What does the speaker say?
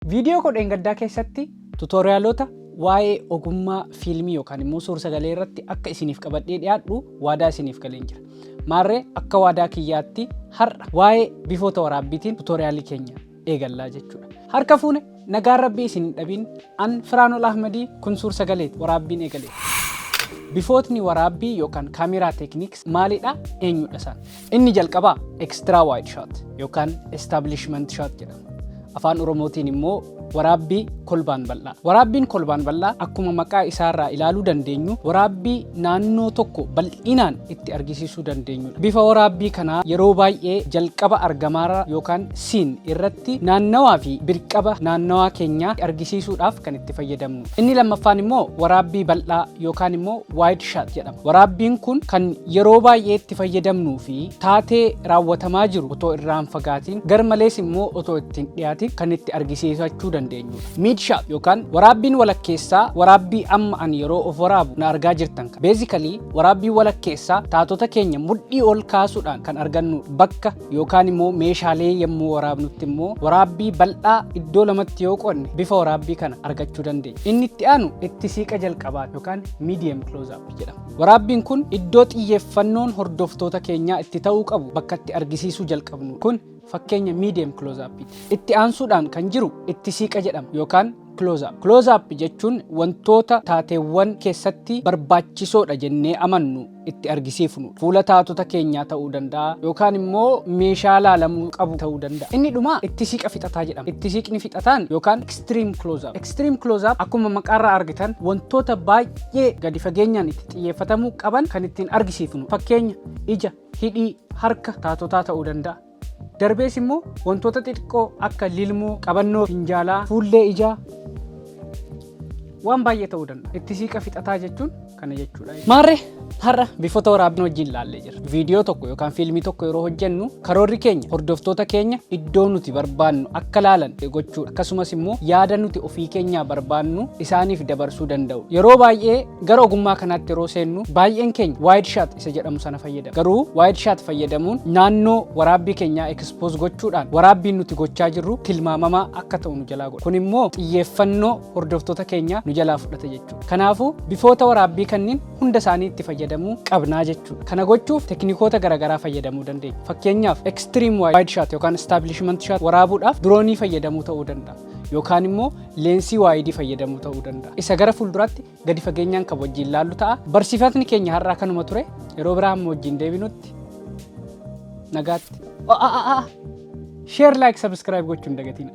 Viidiyoo koo dheengaddaa keessatti tutorialota waa'ee ogummaa fiilmii yookaan immoo suur-sagalee irratti akka isiniif qabadhee dhiyaadhu waadaa isiniif galeen jira. Maarree, akka waadaa kiyyaatti har'a waa'ee bifoota waraabbiitiin tutorialii keenya eegallaa jechuudha. Harka fuune, nagaan rabbii isin hin dhabin. An Firaanol Ahmadii, kun suur-sagaleeti. Waraabbiin eegale. Bifootni waraabbii yookaan camera techniques maalidha? Eenyudha isaan? Inni jalqabaa extra wide shot yookaan establishment shot jedhama. Afaan Oromootiin immoo waraabbii kolbaan bal'aa. Waraabbiin kolbaan bal'aa akkuma maqaa isaarraa ilaaluu dandeenyu waraabbii naannoo tokko bal'inaan itti argisiisuu dandeenyudha. Bifa waraabbii kanaa yeroo baay'ee jalqaba argamaara yookaan scene irratti naannawaa fi birqaba naannawaa keenyaa argisiisuudhaaf kan itti fayyadamnu. Inni lammaffaan immoo waraabbii bal'aa yookaan immoo wide shot jedhama. Waraabbiin kun kan yeroo baay'ee itti fayyadamnuu fi taatee raawwatamaa jiru otoo irraan fagaatiin, garmalees immoo otoo ittiin dhiyaatin kan itti argisiisachuu dandeenyudha. Mid shot yookaan waraabbiin walakkeessaa waraabbii amma ani yeroo of waraabu na argaa jirtan kan. Basically, waraabbiin walakkeessaa taatota keenya mudhii ol kaasuudhaan kan argannu. Bakka yookaan immoo meeshaalee yommuu waraabnutti immoo waraabbii bal'aa iddoo lamatti yoo qoodne bifa waraabbii kana argachuu dandeenya. Inni itti aanu itti siiqa jalqabaa yookaan medium close up jedhama. Waraabbiin kun iddoo xiyyeeffannoon hordoftoota keenyaa itti ta'uu qabu bakka itti argisiisuu jalqabnu. Kun fakkeenya medium close up. Itti aansuudhaan kan jiru itti siiqa jedhama yookaan close up. Close up jechuun wantoota taateewwan keessatti barbaachisoodha jennee amannu itti argisiifnu. Fuula taatota keenyaa ta'uu danda'a yookaan immoo meeshaa laalamuu qabu ta'uu danda'a. Inni dhumaa itti siiqa fixataa jedhama. Itti siiqni fixataan yookaan extreme close up. Extreme close up akkuma maqaarraa argitan wantoota baay'ee gadi fageenyaan itti xiyyeeffatamuu qaban kan ittiin argisiifnu. Fakkeenya ija, hidhii, harka taatotaa ta'uu danda'a. Darbees immoo wantoota xixiqqoo akka lilmoo, qabannoo finjaalaa, fuullee ijaa, waan baay'ee ta'uu danda'a. Itti siiqa fixataa jechuun kana jechuudha. Maarree, har'a bifoota waraabbii wajjin ilaallee jira. Viidiyoo tokko yookaan fiilmii tokko yeroo hojjennu karoorri keenya hordoftoota keenya iddoo nuti barbaannu akka laalan gochuudha. Akkasumas immoo yaada nuti ofii keenyaa barbaannu isaaniif dabarsuu danda'u. Yeroo baay'ee gara ogummaa kanaatti yeroo seennu baay'een keenya wide shot isa jedhamu sana fayyadamu. Garuu wide shot fayyadamuun naannoo waraabbii keenyaa expose gochuudhaan waraabbiin nuti gochaa jirru tilmaamamaa akka ta'u nu jalaa godha. Kun immoo xiyyeeffannoo hordoftoota keenyaa nu jalaa fudhata jechuudha. Kanaafuu bifoota waraabbii kanneen hunda isaanii itti fayyadamuu qabnaa jechuudha. Kana gochuuf teknikoota garaagaraa fayyadamuu dandeenya. Fakkeenyaaf, extreme wide shot yookaan establishment shot waraabuudhaaf droneii fayyadamuu ta'uu danda'a. Yookaan immoo leensii wideii fayyadamuu ta'uu danda'a. Isa gara fuulduraatti gadi fageenyaan kan wajjin laallu ta'a. Barsiifatni keenya har'aa kanuma ture. Yeroo biraa hamma wajjin deebinutti nagaatti. Share, like, subscribe gochuun dagatina.